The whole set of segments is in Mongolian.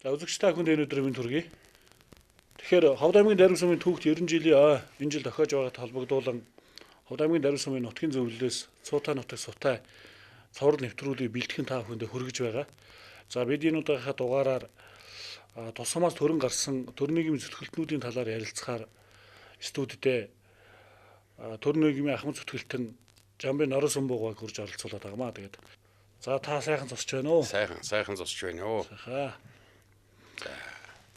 За үзэгч та бүхэнд энэ өдрийн мэнд хүргэе. Тэгэхээр Ховд аймгийн Дарвин сумын түүхт 90 жилийн энэ жил тохиож байгаатай холбогдуулан Ховд аймгийн Дарвин сумын нутгийн зөвлөлөөс Цуутай нутаг Сутай цуврал нэвтрүүлгийг бэлтгэн та бүхэндээ хүргэж байгаа. За бид энэ удаагийнхаа дугаараар тус сумаас төрөн гарсан төр нийгмийн зүтгэлтнүүдийн талаар ярилцахаар студидээ төр нийгмийн ахмад зүтгэлтэн Жамбын Норон Сумбуугааг хурж оролцуулаад байгаа маа. Тэгээд за та сайхан зогсож байна уу? Сайхан зогсож байна уу? Сайхан.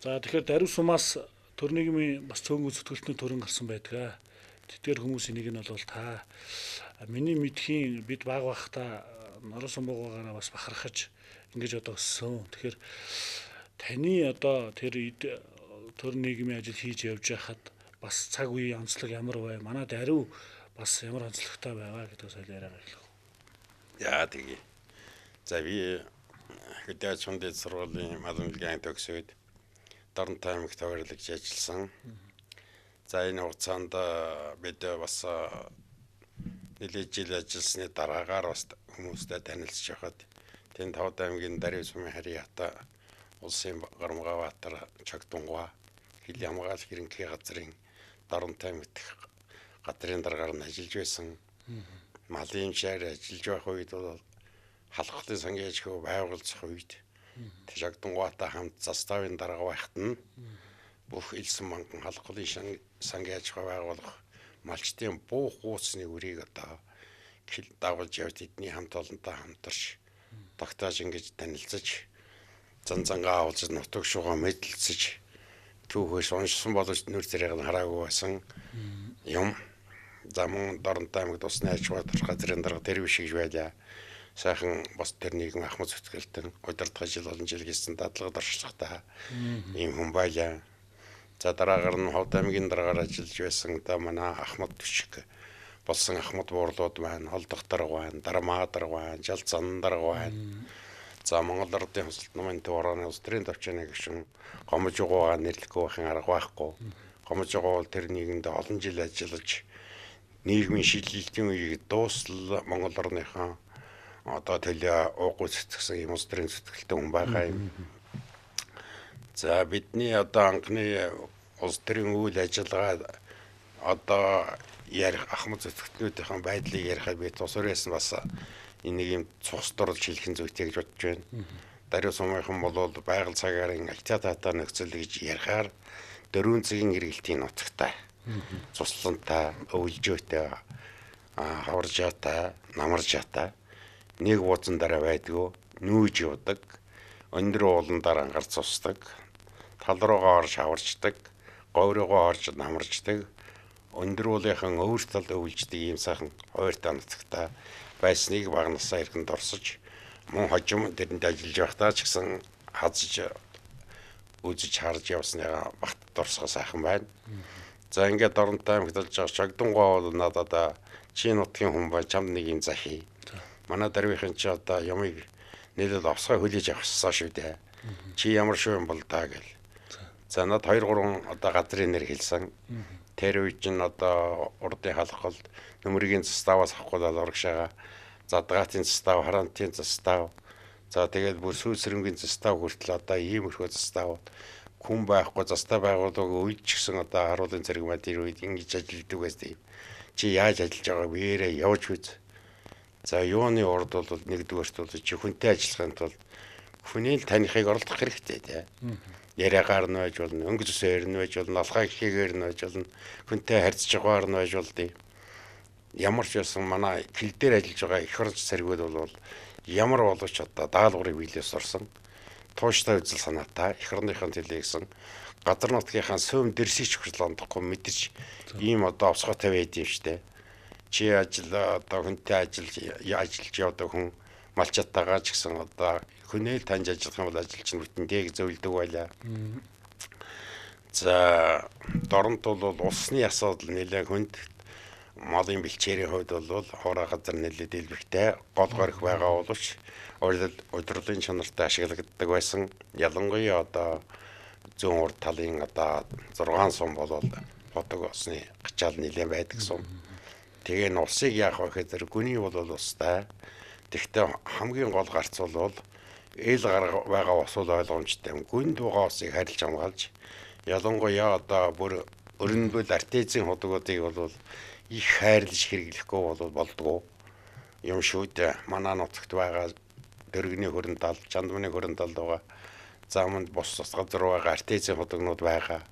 За тэгэхээр Дарвин сумаас төр нийгмийн бас цөөнгөө зүтгэлтний төрөн гарсан байдаг. Тэдгээр хүмүүсийн нэг нь бол та миний мэдхийн бид баг байхдаа Норон Сумбуугаараа бас бахархаж ингэж одоо өссөн. Тэгэхээр таны одоо тэр төр нийгмийн ажил хийж явж байхад бас цаг үеийн онцлог ямар бай? Манай Дарвин бас ямар онцлогтой байгаа гэдэг соёл яриагаа эхлэх. Яа тэгье. За би Хөдөө аж ахуйн дээд сургуулийн малын анги төгсөөд Дорнот аймагт ховёрлагч ажилласан. За энэ хугацаанд бид бас нэлээд жил ажилласны дараагаар бас хүмүүстэй танилцж явахад тэнд Ховд аймгийн Дарвин сумын Харьяата улсын Гарамгаабаатар Чогдунгуа хил хамгаалах ерөнхий газрын Дорнот аймагт газрын даргаар нь ажиллаж байсан. Малын эмчээр ажиллаж байх үед бол халахлын сангийн аж ахуй байгуулах үед Чогдунгуатай хамт заставын дарга байхад нь бүх элсэн манган халахлын сангийн аж ахуй байгуулах малчдын буух гууцны үрийг одоо дагуулж явж тэдний хамт олонтой хамтарч тогтоож ингэж танилцаж зан зангаа авалзаж нутаг шугаа мэдлэлцэж түүхээс уншсан боловч нүр зэрэг нь хараагүй байсан юм. За мөн Дорнот аймагт усны аж ахуй газрын дарга тэр биш гэж байлаа. Сайхан бас тэр нийгэм ахмад зүтгэлтэн удирдах ажил олон жил хийсэн дадлага дуршлагатай ийм хүн байлаа. За дараагаар нь Ховд аймгийн дараагаар ажиллаж байсан одоо манай ахмад төшиг болсон ахмад буурлууд байна, холдох дарга байна, дармаа дарга байна, жал зан дарга байна. За Монгол Ардын Хосолт намын төв орооны улс төрийн төвчний гишүүн Гомож угуугаа нэрлэхгүй байхын арга байхгүй. Гомож угуу бол тэр нийгэмд олон жил ажиллаж нийгмийн шийдлэлтийн үеийг дуусал Монгол орныхон одоо төлөө уугуй зүтгэсэн юм улс төрийн зүтгэлтэй хүн байгаа юм. За бидний одоо анхны улс төрийн үйл ажиллагаа одоо ярих ахмад зүтгэлтнүүдийн байдлыг ярихад би тус өрөөс нь бас энийг юм цус дурлж хэлэх нь зүйтэй гэж бодож байна. Дарвин сумынхан бол байгаль цагаарын альцаа таатай нөхцөл гэж ярихаар 4 цагийн эргэлтийн нутагтай, цуслантай, өвлжөөтэй, хаваржаатай, намаржаатай нэг бууцан дараа байдгүй, нүүж явдаг, өндөр уулан дараа ангарц цусдаг, тал руугаа орж хаварчдаг, говь руугаа орж намарчдаг, өндөр уулынхан өвөр талд өвлждөг ийм сайхан хуваартай нутагтай байсныг багнасаа эргэн дурсаж мөн хожим тэрэнд ажиллаж байхдаа ч гэсэн хазж үзэж харж явсныгаа багт дурсах сайхан байна. За ингээд Дорнот аймагт ажиллаж байгаа Чогдунгуа бол надад чи нутгийн хүн бай, чамд нэг юм захий. Манай Дарвийнхын чи одоо ямыг нэлээд овсгой хүлээж авчихсан шүү дээ. Чи ямар шүү юм бол даа гэл. За над 2 3 одоо газрын нэр хэлсэн. Тэр үед чинь одоо урдын халахвал нөмргийн заставаас авахгүй бол урагшаага задгаатын застав, харантын застав. За тэгээд бүр сүүсрэнгийн застав хүртэл одоо иймэрхүү застав хүн байхгүй застав байгууллагыг үеч гисэн одоо харуулын зэрэг мад тэр үед ингэж ажилладаг байсан юм. Чи яаж ажиллаж байгааг биеэрээ явж үз. За юуны урд бол нэгдүгээрт бол чи хүнтэй ажиллахын тулд хүний л таныхыг оролдох хэрэгтэй тий. Яриагаар нь байж болно, өнгө зөсөөр нь байж болно, алхаа гэхээр нь байж болно, хүнтэй харьцаж байгаагаар нь байж болно. Ямар ч байсан манай хил дээр ажиллаж байгаа эх орон цэргүүд бол ямар боловч одоо даалгаврыг биелээс сурсан, тууштай үзэл санаатай, эх орныхон төлөө гэсэн газар нутгийнхаа суум дэрсийг ч хүртэл ондохгүй мэдэрч ийм одоо овсгоотой байд юм штэ. Чи ажил одоо хүнтэй ажиллаж явдаг хүн малчаттайгаа ч гэсэн одоо хүнээл таньж ажиллах юм бол ажил чинь бүтэн тэг зөвлөдөг байлаа. За Дорнот бол усны асуудал нэлээд хүнд. Малын бэлчээрийн хувьд бол хуурай газар нэлээд дэлбэгтэй гол горих байгаа боловч удирлын чанартай ашиглагддаг байсан. Ялангуяа одоо зүүн урд талын одоо 6 сум бол бодог усны гачаал нэлээд байдаг сум. Тэгээ н усыг яах вэ гэхээр гүний бол устай. Тэгвэл хамгийн гол гарц бол Эл гарга байгаа ус бол ойлгомжтой. Гүнд байгаа усыг харилж хамгаалж ялангуяа одоо бүр өрнөбөл артезийн худгуудыг бол их хайрлаж хэрэглэхгүй бол болдгоо юм шүү дээ. Манай нутагт байгаа дөргөний хөрөн тал, чандманы хөрөн талд байгаа заманд бус газар байгаа артезийн худгнууд байгаа.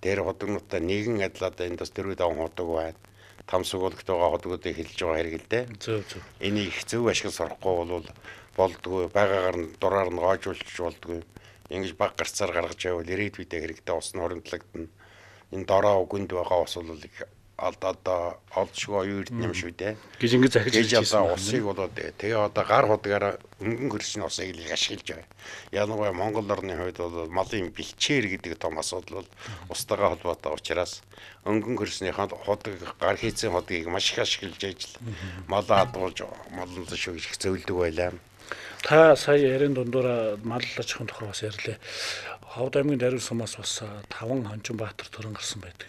Тэр худгнуудтай нэгэн адил одоо энд бас 4-5 худаг байна. Там сугуулгт байгаа худгуудыг хэлж байгаа хэрэг л дээ. Зөв зөв. Энийг их зөв ашиг сурахгүй бол болдгоо, байгаагаар нь дураар нь гоожуулчих болдгоо. Ингэж баг гарцаар гаргаж явбал ирээдүйдээ хэрэгтэй ус нь хоримтлагдана. Энэ дороо гүнд байгаа ус бол их одоо олдшгүй оюун эрдэнэ юм шүү дээ. Гэж ингэж захиж хэлж одоо усыг бол тэгээ одоо гар худгаараа өнгөн хөрсний усыг л их ашиглаж байгаа. Ялангуяа Монгол орны хувьд бол малын бэлчээр гэдэг том асуудал бол устайгаа холбоотой учраас өнгөн хөрснийхээ худаг гар хийцэн худгийг маш их ашиглаж ажил малаа адгуулж малын шүү гэж их зөвлөдөг байлаа. Та сая ярин дундуура мал аж ахуйн тухай бас ярьлаа. Ховд аймгийн Дарвин сумаас бас 5 хончин баатар төрөн гарсан байдаг.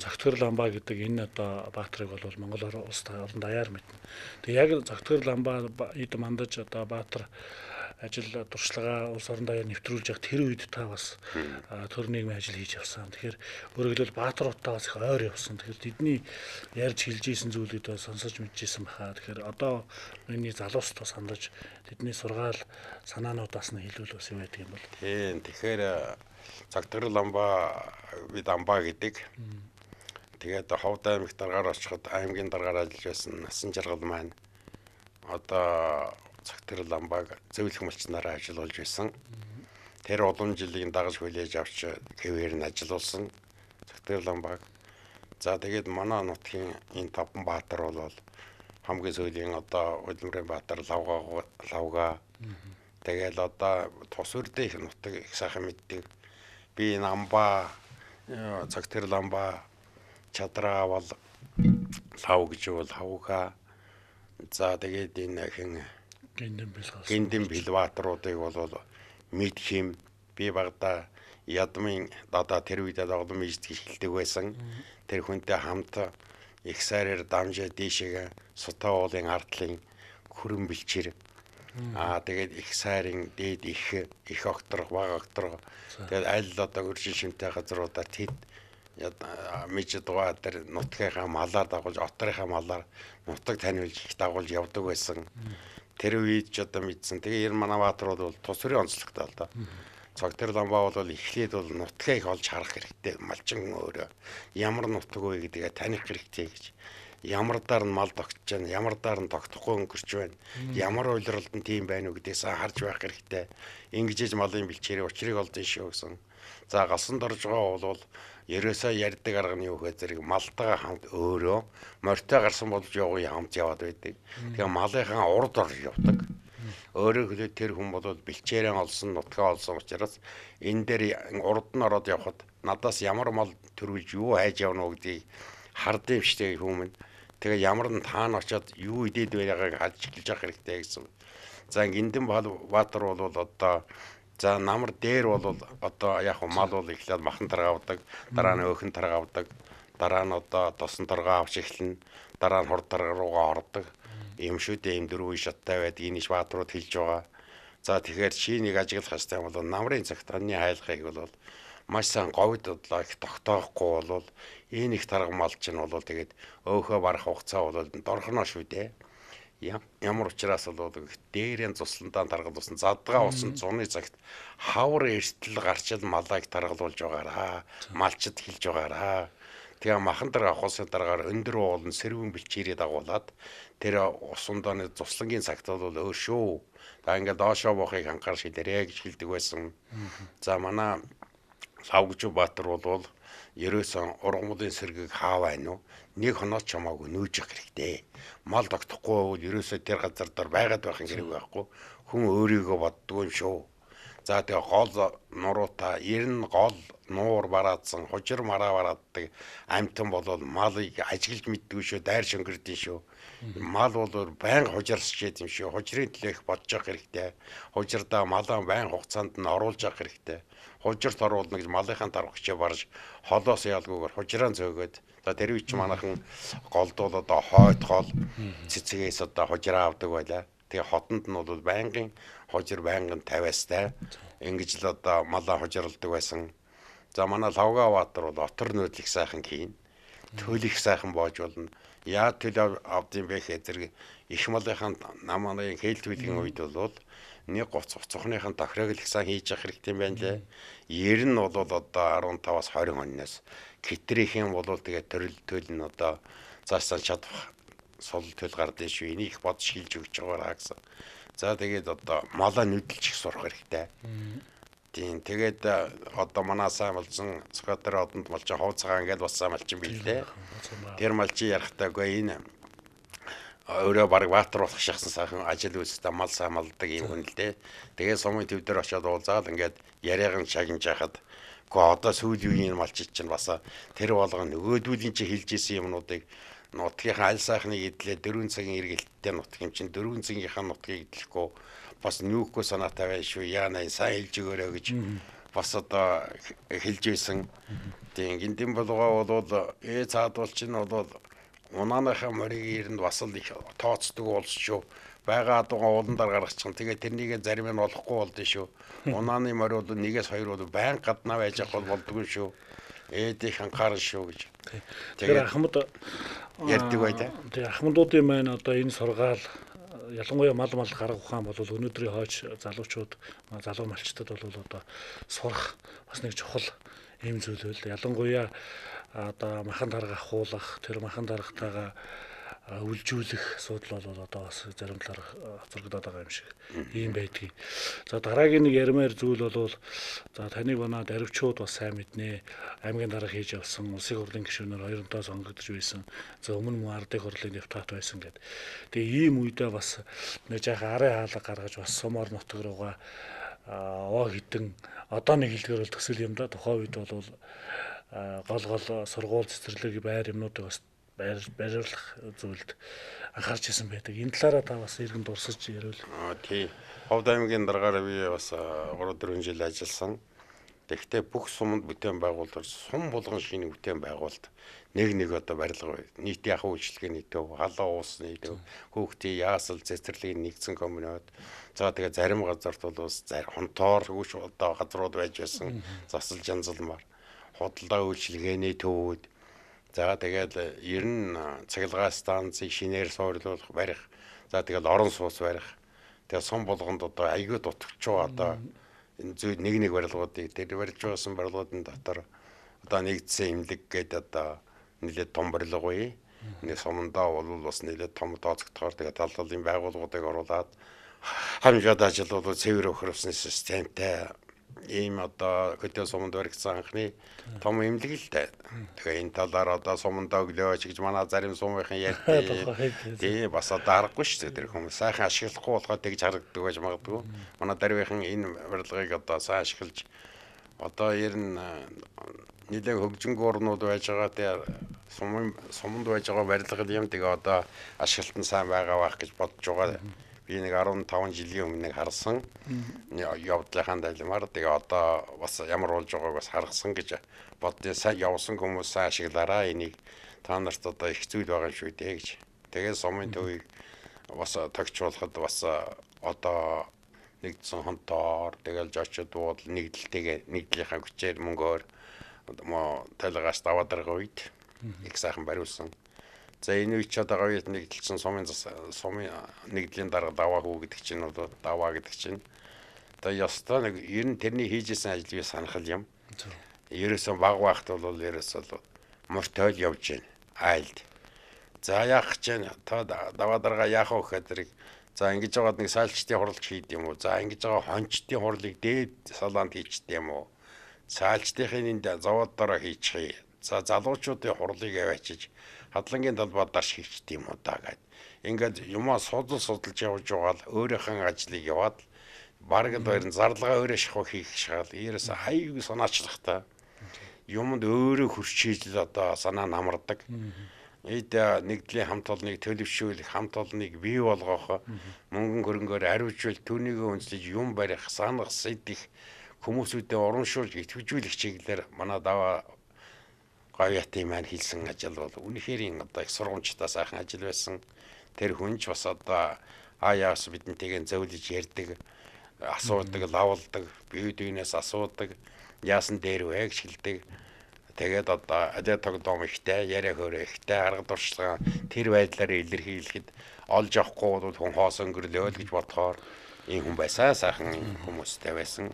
Зогтгор ламба гэдэг энэ одоо баатрыг бол Монгол улс орон даяар мэднэ. Тэгээ яг Зогтгор ламба эд мандаж одоо баатар ажил туршлагаа улс орон даяар нэвтрүүлж явах тэр үед та бас төр нийгмийн ажил хийж явсан. Тэгэхээр өөрөөр хэлбэл баатруудтай бас их ойр явсан. Тэгэхээр тэдний ярьж хэлж ийсэн зүйлүүд сонсож мэдчихсэн баха. Тэгэхээр одоо миний залууст бас хандаж тэдний сургаал санаануудаас нь хэлвэл бас юм байдаг юм бол. Тийм. Тэгэхээр Зогтгор ламба бид амбаа гэдэг. Тэгээд Ховд аймагт даргаар очиход аймгийн даргаар ажиллаж байсан Насан жаргал маань одоо Зогтгор ламбаг зөвлөх малчнараа ажиллуулж байсан. Тэр улам жилийн дагаж хүлээж авч хэвээр нь ажиллуулсан Зогтгор ламбаг. За тэгээд манай нутгийн энэ таван баатар бол хамгийн сүүлийн одоо Улмрын баатар Лавга. Тэгэл одоо тус үрдээ их нутаг их сайхан мэддэг. Би энэ амбаа Зогтгор ламба чадраа бол лав гэж бол хавга. За тэгээд энэ хэн Гиндэн Бэлбаатруудыг бол мэдх юм. Би багада ядмын одоо тэр үедээ тоглоом ийждэг эхэлдэг байсан. Тэр хүнтэй хамт их сайраар дамжаа дийшээ Сутаа уулын ардлын хүрэн бэлчээр. Аа тэгээд их сайрын дээд их их огторго, баг огторго. Тэгээд аль одоо өржин шимтэй газруудаар тэд мэдж дугаа тэр нутгийнхаа малаар дагуулж, оторынхаа малаар нутаг таниулж их дагуулж явдаг байсан. Тэр үед ч одоо мэдсэн. Тэгээ ер манай баатрууд бол тус төрийн онцлогтой л доо. Зогтгор ламбаа бол эхлээд бол нутгаа их олж харах хэрэгтэй. Малчин өөрөө ямар нутаг вэ гэдгээ таних хэрэгтэй гэж. Ямар даар нь мал тогтож байна, ямар даар нь тогтохгүй өнгөрч байна, ямар улиралд нь тийм байна уу гэдээс харж байх хэрэгтэй. Ингэж иж малын бэлчээрээ учрыг олдсон шүү гэсэн. За галсан доржгоо бол ерөөсөө ярьдаг арга нь юу гэхээр зэрэг малтайгаа хамт өөрөө морьтой гарсан болж явгын хамт яваад байдаг. Тэгээ малынхаа урд орж явдаг. Өөрөөр хэлбэл тэр хүн бол бэлчээрэн олсон, нутгаа олсон учраас энэ дээр урд нь ороод явхад надаас ямар мал төрүүлж юу хайж явна уу гэдгийг хардсан юм штэ хүмүүн. Тэгээ ямар нь таана очиод юу идээд байгааг харж эхэлж явах хэрэгтэй гэсэн. За Гиндэн Баатар бол одоо за намар дээр бол одоо яг мал бол эхлээд махан тарга авдаг, дараа нь өөхөн тарга авдаг, дараа нь одоо тосон тарга авч эхэлнэ, дараа нь хор тарга руугаа ордог. Юм шүү дээ, ийм дөрвөн шаттай байдаг энэ иш баатрууд хэлж байгаа. За тэгэхээр чи нэг ажиглах хэрэгтэй бол намрын цагт таны хайлахыг бол маш сайн говьд бодлоо их тогтоохгүй бол энэ их тарга мал чинь бол тэгээд өөхөө барах хугацаа бол дорхоно шүү дээ. Ямар учраас бол дээрэн цуслантаа таргалуулсан задгаа усан зуны цагт хавар эртэл гарчил малайг таргалуулж байгаараа малчд хэлж байгаараа. Тэгээ махан дээр авах усын дараагаар өндөр уулын сэрвэн бэлчээрээ дагуулад тэр усундаа цуслангийн цагт бол өөр шүү. За ингээд доошоо буухыг анхаар шилэрээ гэж хэлдэг байсан. За манай Лавгжуу Баатар бол ерөөсөн ургамлын сэргийг хаа байна уу? Нэг хоноод чамаагүй нүүж явах хэрэгтэй. Мал тогтохгүй бол ерөөсөө тэр газар дор байгаад байх юм хэрэг байхгүй. Хүн өөрийгөө боддгоо юм шүү. За тэгээ гол нуруута ер нь гол нуур бараадсан, хужир мараа барааддаг амьтан бол малыг ажиглаж мэддэггүй шүү, дайр шөнгөрдөн шүү. Мал бол байнга хужирсч яд юм шүү. Хужирын төлөө их бодож явах хэрэгтэй. Хужирдаа малаа байнга хугацаанд нь оруулж явах хэрэгтэй. Хужирт оруулна гэж малынхаа даргагчаа барж холоос ялгүйгээр хужираа зөөгөөд за тэр үе чи манайхан голдуул одоо хойд гол цэцгээс одоо хужираа авдаг байлаа. Тэгээ хотонд нь бол байнгын хужир байнгын тавиастай ингэж л одоо малаа хужирладаг байсан. За манай Лавга Баатар бол отор нүүдэл их сайхан хийн. Төл их сайхан боож болно. Яа төл авдсан бэ гэхээр зэрэг их малынхаа намааны хэл төлгийн үед бол нэг гоц уцхныхын тохирог л их сайн хийж явах хэрэгтэй юм байна лээ. Ер нь бол одоо 15-аас 20 хонноос китрийн бол тэгээ төрөл төл нь одоо цаашдаа чадах сул төл гардыг шүү. Энийг их бодож шилж өгч байгаараа гэсэн. За тэгээд одоо малаа нүдэлж их сурах хэрэгтэй. Тийм тэгээд одоо манай сайн малчин Сүхбаатар одонд малчин хов цагаан ингээд бас сайн малчин билээ. Тэр малчин ярихтаа үгүй энэ өөрөө баг Баатар болох шахсан сайхан ажил үйлстэй мал сайн малдаг юм хүн л дээ. Тэгээд сумын төв дээр очиод уулзаад ингээд яриаг нь шагнаж яхад үгүй одоо сүүлийн үеийн малчид чинь бас тэр болгон нөгөөдүүлийн чи хэлж исэн юмнуудыг нутгийнхаа аль сайхныг идлээ 4 цагийн эргэлттэй нутг юм чинь 4 цагийнхаа нутгийг идлэхгүй бас нүүхгүй санаатай байх шүү. Яана сайн хэлж өгөөрэй гэж бас одоо хэлж байсан. Тийм гинтэн болгоо бол цаадвал чинь бол унааныхаа морийг ирэнд бас л их тооцдог улс шүү. Байгаа адуугаа уулан дээр гаргачихсан. Тэгээ тэрнийгээ зарим нь олохгүй болдсон шүү. Унааны морь бол нэгээс хоёр бол байн гаднаа байж явах бол болдгүй шүү. Ээдих анхаарал шүү гэж. Тэгэхээр ахмад ярьдаг бай та. Тэгээ ахмадуудын маань одоо энэ сургаал ялангуяа мал гарах ухаан бол өнөөдрийн хойч залуучууд залуу малчтад бол одоо сурах бас нэг чухал юм зүйл байл. Ялангуяа одоо махан дарга ахуулах, тэр махан даргатайгаа үлжүүлэх асуудал бол одоо бас зарим талаар хоцрогдоод байгаа юм шиг ийм байдгийг. За дараагийн нэг ярмаар зүйл бол за таныг манай дарвчууд бас сайн мэднэ. Аймгийн дарга хийж явсан, улсын хурлын гишүүнээр хоёрынтоо сонгогдож байсан. За өмнө мөн ардын хурлын депутат байсан гэд. Тэгээ ийм үедээ бас нэг жаахан арын хаалга гаргаж бас сумаар нутаг руугаа овоо хитэн одоо нэг хэлдгээр бол төсөл юм да. Тухайн үед бол гол гол сургууль цэцэрлэг байр юмнуудыг бас байрлах зүйлд анхаарч исэн байдаг. Энэ талаараа та бас иргэн дурсаж ярил. Тий. Ховд аймгийн даргаараа би бас 3-4 жил ажилласан. Тэгэхдээ бүх суманд бүтээн байгуулалт, сум болгон шинэ бүтээн байгуулалт нэг нэг одоо барилга бай. Нийтийн ахуй үйлчилгээний төв, халуун уусны төв, хүүхдийн яасал цэцэрлэгийн нэгдсэн комбинат. За тэгээ зарим газарт бол бас хонтоор хөвш одоо газрууд байж байсан. Засал жанзалмаар худалдаа үйлчилгээний төвүүд. За тэгээд ер нь цахилгаан станцыг шинээр суурлуулах, барих. За тэгэл орон сууц барих. Тэгээ сум болгонд одоо аягүй дутагчуу одоо энэ зүйл нэг нэг барилгуудыг тэр барьж байсан барилгуудын дотор одоо нэгдсэн эмнэлэг гээд одоо нэлээд том барилга үе. Нэг сумандаа бол бас нэлээд том тооцогдохоор тэгээ тал талын байгууллагуудыг оруулаад хамжаад ажил бол цэвэр өхөрвсний системтэй ийм одоо хөдөө суманд баригдсан анхны том эмнэлэг л дээ. Тэгээ энэ талаар одоо сумандаа өглөөч гэж манай зарим сумынхан ярьдаг. Тий бас одоо аргагүй шүү дээ. Тэр хүмүүс сайхан ашиглахгүй болохоо тэгж харагддаг байж магадгүй. Манай дарвийнхан энэ барилгыг одоо сайн ашиглаж одоо ер нь нэлээд хөгжингүү орнууд байж байгаа. Тэгээ суманд байж байгаа барилга юм. Тэгээ одоо ашиглалт нь сайн байгаа байх гэж бодож байгаа. Би нэг 15 жилийн өмнө нэг харсан. Явдлынхаа дайлмаар тэгээ одоо бас ямар болж байгааг бас харгасан гэж боддیں۔ Сайн явсан хүмүүс сайн ашиглаараа энийг та нарт одоо их зүйл байгаа юм шүү дээ гэж. Тэгээ сумын төвийг бас тогтчуулахад бас одоо нэгдсэн хонтоор тэгэл жочод уул нэгдэлтэйгээ нэгдлийнхаа хүчээр мөнгөөр талгаас даваа дарга үед их сайхан бариулсан. За энэ үе ч одоо говьд нэгдэлсэн сумын нэгдлийн дарга даваа хүү гэдэг чинь бол даваа гэдэг чинь одоо ёстой нэг ер нь тэрний хийжсэн ажил би санах л юм. Ерөөсөн баг байхад бол ерөөсөө морь тойл явж байна айлд. За яах гэж байна? Та даваа дарга яах вэ гэхэд зэрэг за ингэж байгаад нэг саалчдын хурлч хийд юм уу? За ингэж байгаа хончдын хурлыг дээд салаанд хийчихдээ юм уу? Саалчдын энд завод дороо хийчихье. За залуучуудын хурлыг аваачиж хадлангийн талбай дарш хийчихдээ юм уу да гэд. Ингээд юмаа судалж явж байгаа л өөрийнхөө ажлыг яваад бараг л баярн зарлага өөрөө шахуу хийх шахал. Ерөөсө аягүй санаачлагтай. Юмд өөрөө хөрч хийж л одоо санаа намардаг. Эд нэгдлийн хамт олныг төлөвшүүлэх, хамт олныг бий болгох, мөнгөн хөрөнгөөр ариучвал түүнийгөө үнслэж юм барих, санах, сэдэх хүмүүсүүдэд урамшуулж итгэжүүлэх чиглэлээр манай даваа говьятын маань хийсэн ажил бол үнэхээр одоо их сургамжтай сайхан ажил байсан. Тэр хүн ч бас одоо Яас бидэнтэйгээ зөөлөж ярьдаг, асуудаг, лавлдаг, бие биенээс асуудаг, яасан дээр вэ гэж хэлдэг. Тэгээд одоо ажил тогтоом ихтэй, яриа хөөрэ ихтэй, арга дуршлага тэр байдлаар илэрхийлэхэд олж авахгүй бол хүн хоос өнгөрлөө л гэж бодохоор ийм хүн байсан, сайхан хүмүүстэй байсан.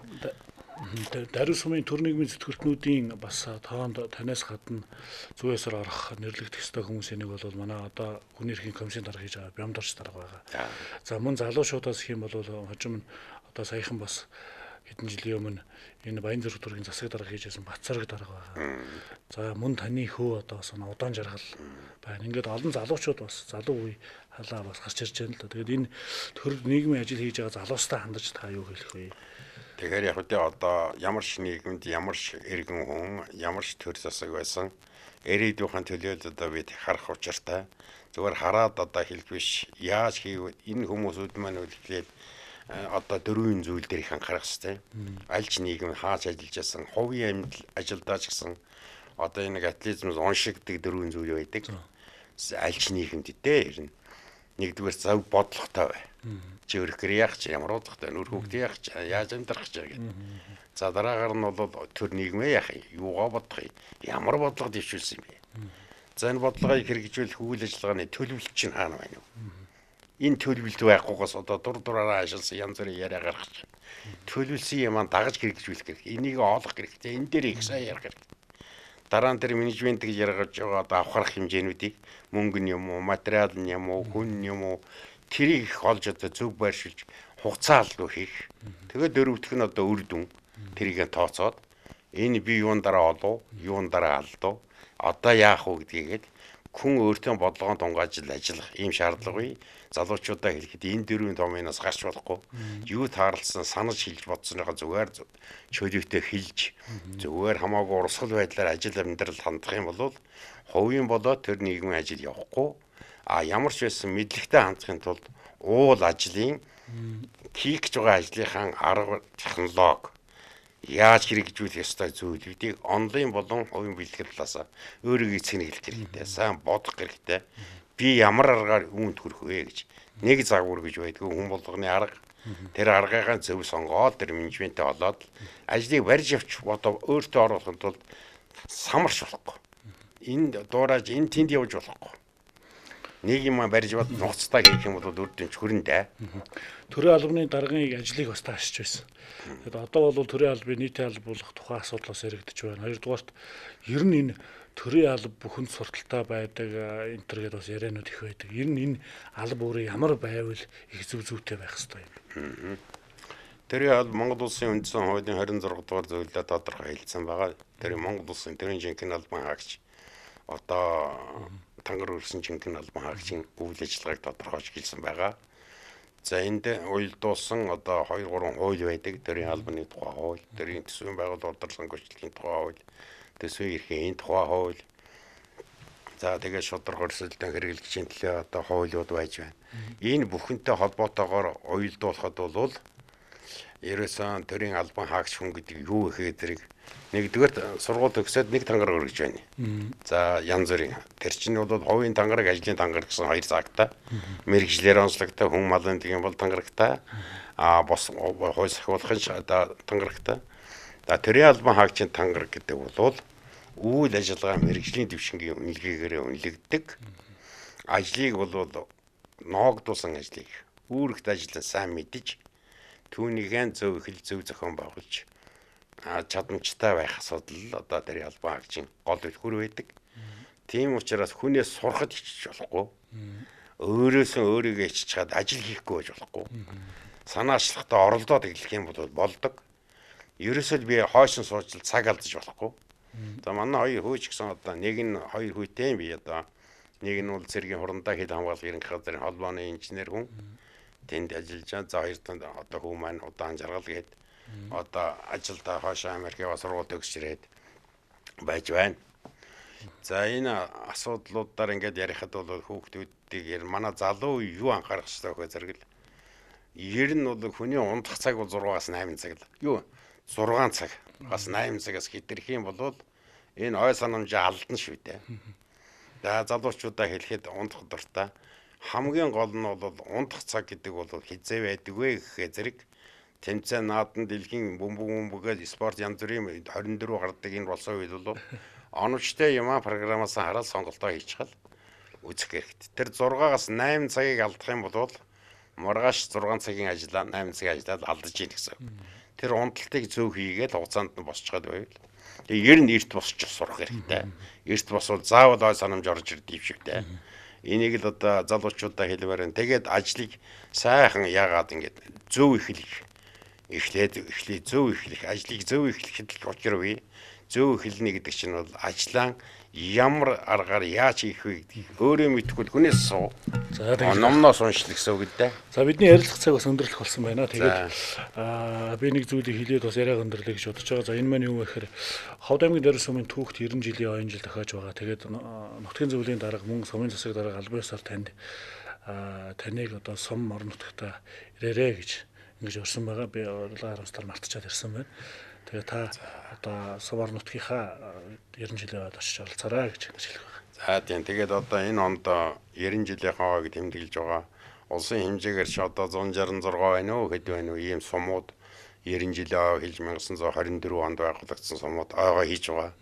Даруй сумын төр нийгмийн зүтгэлтнүүдийн бас тоонд танаас гадна зүй ёсоор орох нэрлэгдэх ёстой хүмүүсийн нэг бол манай одоо хүний эрхийн комиссийн дарга хийж байгаа Бямдарч дарга байгаа. За мөн залуучуудаас гэх юм бол хожим нь одоо саяхан бас хэдэн жилийн өмнө энэ Баян зүрх дүүргийн засаг дарга хийж байсан Батцараг дарга байгаа. За мөн таны хөө одоо бас удаан жаргал байна. Ингээд олон залуучууд бас залуу үе халаа бас гарч ирж байна л да. Тэгээд энэ төр нийгмийн ажил хийж байгаа залуустай хандаж та юу хэлэх вэ? Тэгэхээр яг үгүй одоо ямар ч нийгэмд ямар ч иргэн хүн, ямар ч төр засаг байсан ирээдүйн төлөөлөл одоо бид харах учиртай. Зүгээр хараад одоо хэлэх биш. Яаж хийвэл энэ хүмүүсүүд маань үлдээд одоо дөрвөн зүйл дээр их анхаарах хэрэгтэй. Аль ч нийгэм хаач ажиллаж байсан, хувийн амьд ажилдаа ч гэсэн одоо энэ атлетизмс уншигддаг дөрвөн зүйл байдаг. Аль ч нийгэмд дээ ер нь. Нэгдүгээр зөв бодлоготой бай. Чи өрхөр яах чи ямар бодлоготой, нөр хүүхд яах чи яаж амьдрах чи гэдэг. За дараагаар нь бол төр нийгмээ яах юм, юугаа бодох юм, ямар бодлого дэвшүүлсэн юм бэ? За энэ бодлогыг хэрэгжүүлэх үйл ажиллагааны төлөвлөлт чинь хаана байна вэ? Энэ төлөвлөлт байхгүйгээс одоо дур дураараа ажилласан янз бүрийн яриа гаргах чинь. Төлөвлөсөн юм дагаж хэрэгжүүлэх хэрэгтэй. Энийг олох хэрэгтэй. Энэ дээр их сайн ярих хэрэгтэй. Дараа нь тэр менежмент гэж яригаж байгаа одоо авах хэмжээнүүдийг мөнгө нь юм уу, материал нь юм уу, хүн нь юм уу тэрийг их олж одоо зөв байршилж хугацаа алдгүй хийх. Тэгээд дөрөвдөх нь одоо үр дүн тэрийг тооцоод энэ би юун дараа олов, юун дараа алдав, одоо яах вэ гэдгийг хүн өөртөө бодлогоон тунгааж ажиллах ийм шаардлагагүй. Залуучуудаа хэлэхэд энэ дөрвөн томьёоноос гарч болохгүй. Юу таарлсан санаж хэлж бодсоныхоо зүгээр чөлөөтэй хэлж зүгээр хамаагүй урсгал байдлаар ажил амьдрал хандах юм бол хувийн болоо тэр нийгмийн ажил явахгүй. А ямар ч байсан мэдлэгтэй хандахын тулд уул ажлын хийх гэж байгаа ажлынхаа арга технологи яаж хэрэгжүүлэх ёстой зүйлүүдийг онлайн болон хувийн бэлтгэл талаас өөрийгөө цэнэглэх хэрэгтэй, сайн бодох хэрэгтэй. Би ямар аргаар үүнд хүрэх вэ гэж нэг загвар гэж байдгүй хүн болгоны арга. Тэр аргыгаа зөв сонгоод тэр менежментээ олоод ажлыг барьж явчих бодоо өөртөө оруулахын тулд самарч болохгүй. Энд дуурайж энэ тэнд явж болохгүй. Нэг юм барьж бод нухацтай хийх юм бол үр дүн чүрэн дээ. Төрийн албаны даргын ажлыг бас таашиж байсан. Тэгэд одоо бол төрийн албыг нийтийн алба болгох тухай асуудлаас яригдчих байна. Хоёрдугаарт ер нь энэ төрийн алба бүхэнд сурталтай байдаг энэ төр гэдээ бас яриануд их байдаг. Ер нь энэ алба өөрөө ямар байвал их зөв зүйтэй байх ёстой юм. Төрийн алба Монгол Улсын үндсэн хуулийн 26 дугаар зөвлөлөө тодорхой хэлсэн байгаа. Тэр Монгол Улсын төрийн жинхэнэ албан хаагч одоо тангар өрсөн жинхэнэ албан хаагчийн үйл ажиллагааг тодорхойлж хэлсэн байгаа. За энд уялдуулсан одоо 2 3 хууль байдаг. Төрийн албаны тухай хууль, төрийн төсвийн байгууллага удирдлан гүйцэтгэхийн тухай хууль, төсвийн эрхийн тухай хууль. За тэгээд шударга өрсөлдөөн хэрэглэгчийн төлөө одоо хуулиуд байж байна. Энэ бүхэнтэй холбоотойгоор уялдуулахад бол ерөөсөн төрийн албан хаагч хүн гэдэг юу гэхээр зэрэг нэгдүгээр сургууль төгсөөд нэг тангараг өргөж байна. За янз бүрийн. Тэр чинь бол хувийн тангараг, ажлын тангараг гэсэн хоёр заагтай. Мэргэжлэр онцлогтой, хүн малын тийм бол тангарагтай. А бос хууль сахиулахын одоо тангарагтай. За төрийн албан хаагчийн тангараг гэдэг бол үйл ажиллагаа мэргэжлийн төвшингийн үнэлгээгээр үнэлэгддэг. Ажлыг бол ноогдуулсан ажлыг үүрэгт ажлаа сайн мэдэж түүнийг зөв ихэл зөв зохион байгуулж чадамжтай байх асуудал одоо тэр албан хаагчийн гол түлхүүр байдаг. Тийм учраас хүнээс сурахад хичиж болохгүй. Өөрөөсөө өөрийгөө хичиж чад ажил хийхгүй байж болохгүй. Санаачлахтаа оролдоод эхлэх юм бол болдог. Ерөөсөө би хойшин суучил цаг алдаж болохгүй. За манай хоёр хүү ч гэсэн одоо нэг нь хоёр хүүтэй юм би одоо нэг нь бол цэргийн хурандаа хил хамгаалах ерөнхий газрын холбооны инженер хүн. Тэнд ажиллаж байгаа. За хоёр танд одоо хүү маань удаан жаргал гээд одоо ажилдаа хойшоо Америк яваа сургууль төгсч ирээд байж байна. За энэ асуудлуудаар ингээд ярихад бол хүүхдүүдийг манай залуу юу анхаарах ёстой вэ зэрэг л ер нь бол хүний унтах цаг бол 6-аас 8 цаг л. Юу 6 цаг бас 8 цагаас хэтэрх юм бол энэ ой санамжаа алдна шүү дээ. За залуучуудаа хэлэхэд унтах дуртай. Хамгийн гол нь бол унтах цаг гэдэг бол хизээ байдаг вэ гэхээ зэрэг тэмцээн наадам дэлхийн бөмбөг бөмбөгөөс спорт янз бүрийн 24 гардаг энэ болсон үед бол оновчтой юмаа програмаас хараад сонголтоо хийчихэл үзэх хэрэгтэй. Тэр 6-аас 8 цагийг алдах юм бол маргааш 6 цагийн ажлаа 8 цагийн ажлаа алдаж ийн гэсэн. Тэр унталтыг зөв хийгээд хугацаанд нь босчход байвал. Тэгээ ер нь эрт босч сурах хэрэгтэй. Эрт босвол заавал ой санамж орж ирдэг юм шиг дээ. Энийг л одоо залуучуудаа хэлмээр байна. Тэгээд ажлыг сайхан яагаад ингэж зөв эхлэх эхлээд эхлэе зөв эхлэх ажлыг зөв эхлэхэд л учир бий. Зөв эхэлнэ гэдэг чинь бол ажлаа ямар аргаар яаж хийх вэ гэдгийг өөрөө мэдэхгүй хүнээс суу. За тэгээд номноос уншлах гэсэн үг дээ. За бидний ярилцах цаг бас өндөрлөх болсон байна. Тэгээд би нэг зүйлийг хэлээд бас яриаг өндөрлөе гэж бодож байгаа. За энэ маань юу вэ гэхээр Ховд аймгийн Дөрвөн сумын түүхт 90 жилийн оюун жил тохиож байгаа. Тэгээд нутгийн зөвлөлийн дарга мөн сумын засаг дарга албан ёсоор танд таныг одоо сум орон нутагта ирээрээ гэж ингэж өрсөн байгаа. Би урилга харамслаар мартчихад ирсэн байна. Тэгээ та одоо сум орон нутгийнхаа 90 жилийн ойд очиж оролцоорой гэж ингэж хэлэх байна. За тийм. Тэгээд одоо энэ онд 90 жилийнхаа ойг тэмдэглэж байгаа. Улсын хэмжээгээр ч одоо 166 байна уу хэд байна уу ийм сумууд 90 жилийн ой хийж 1924 онд байгуулагдсан сумууд ойгоо хийж байгаа.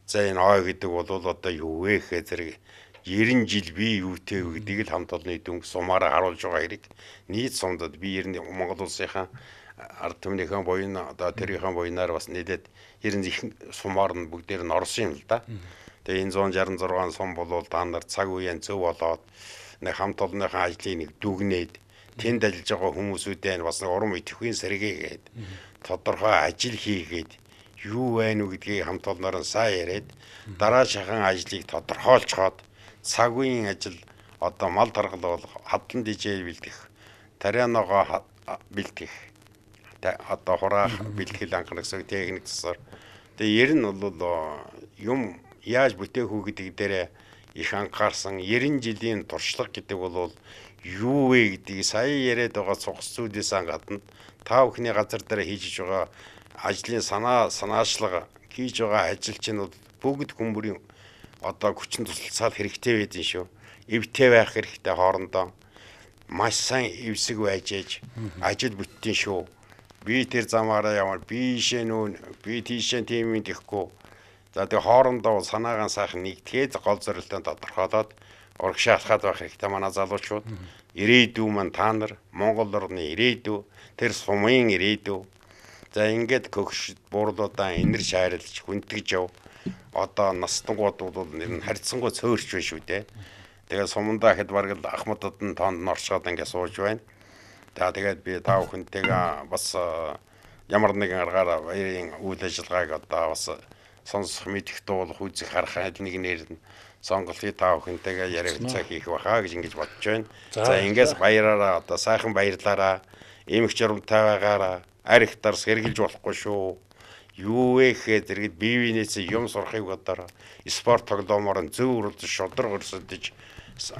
За энэ ой гэдэг бол одоо юу вэ гэхээр зэрэг 90 жил би юутэй вэ гэдгийг л хамт олонны дүнг сумаараа харуулж байгаа хэрэг. Нийт сумдад би 90 Монгол улсынхаа ард түмнийхэн буян одоо тэрийнхээ буянаар бас нийлээд 90 их сумаар нь бүгдээр нь орсон юм л да. Тэгээ энэ 166 сум бол та нар цаг үеэн зөв болоод нэг хамт олонныхаа ажлыг нэг дүгнээд тэнд ажиллаж байгаа хүмүүсүүдээ бас нэг урам идэвхүйн сэргээгээд тодорхой ажил хийгээд юу байна уу гэдгийг хамт олноор нь сайн яриад дараа шахан ажлыг тодорхойлцоход цаг үеийн ажил одоо мал таргал бол хадлан дижээ бэлтгэх, тарианогоо бэлтгэх, одоо хураах бэлтгэл анхаарах гэсэн техник засаар. Тэгээ ер нь бол юм яаж бүтээх үү гэдэг дээрээ их анхаарсан 90 жилийн туршлага гэдэг бол юу вэ гэдгийг сая яриад байгаа цугс зүйлээс гадна та бүхний газар дээр хийж байгаа ажлын санаачлага хийж байгаа ажил чинь бол бүгд хүмүүрийн одоо хүчин тусалцаал хэрэгтэй байдэн шүү. Эвтэй байх хэрэгтэй хоорондоо. Маш сайн эвсэг байж ээж ажил бүтэн шүү. Би тэр замаараа яваар би ийшээ нүүн би тийшээ тийм юм гэхгүй. За тэгээ хоорондоо санаагаан сайхан нэгтгээд гол зорилтоо тодорхойлоод урагшаа алхаад байх хэрэгтэй манай залуучууд. Ирээдүй маань та нар Монгол орны ирээдүй, тэр сумын ирээдүй. За ингээд көгш буурлуудаа энер шаарилж хүндгэж яв. Одоо настангууд бол нэр нь харьцангуй цөөрч байна шүү дээ. Тэгээ сумандаа хэд бараг л ахмадад нь тоонд нь орчоод ингээд сууж байна. За тэгээд би та бүхэнтэйгээ бас ямар нэгэн аргаар баярын үйл ажиллагааг одоо бас сонсох, мэдэх, дуулах, үзэх, харах аль нэг нэр нь сонголтыг та бүхэнтэйгээ ярилцаа хийх байхаа гэж ингэж бодож байна. За ингээс баяраараа одоо сайхан баярлаараа, эмх журамтай байгаараа, арх дарс хэрглэж болохгүй шүү. Юу вэ гэхээр зэрэг бие биенээс юм сурахыг бодороо спорт тоглоомоор нь зөв өрөлдөж шудраг өрсөлдөж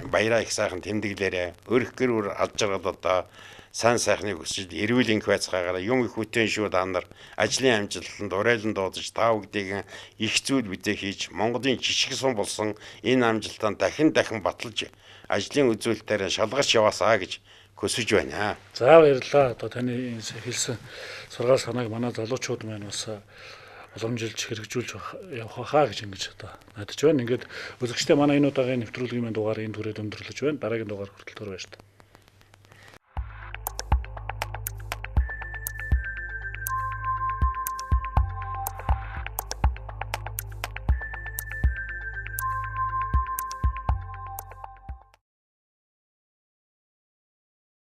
баяраа их сайхан тэмдэглээрэй. Өрх гэр бүр ад жаргал одоо сайн сайхныг хүсэж эрүүл энх байцгаагаараа юм их хүтэн шүү та нар ажлын амжилтанд урайлан дуудаж та бүгдийг их зүйл бүтээх хийж Монголын жишг сум болсон энэ амжилтаа дахин дахин баталж ажлын үзүүлэлтээр шалгарч яваасаа гэж хүсэж байна. За баярлалаа. Одоо таны хэлсэн сургаал санааг манай залуучууд маань бас уламжилж хэрэгжүүлж явах хаа гэж ингэж одоо найдаж байна. Ингээд үзэгчдээ манай энэ удаагийн нэвтрүүлгийн маань дугаар энэ түрээд өндөрлөж байна. Дараагийн дугаар хүртэл түр баярлалаа.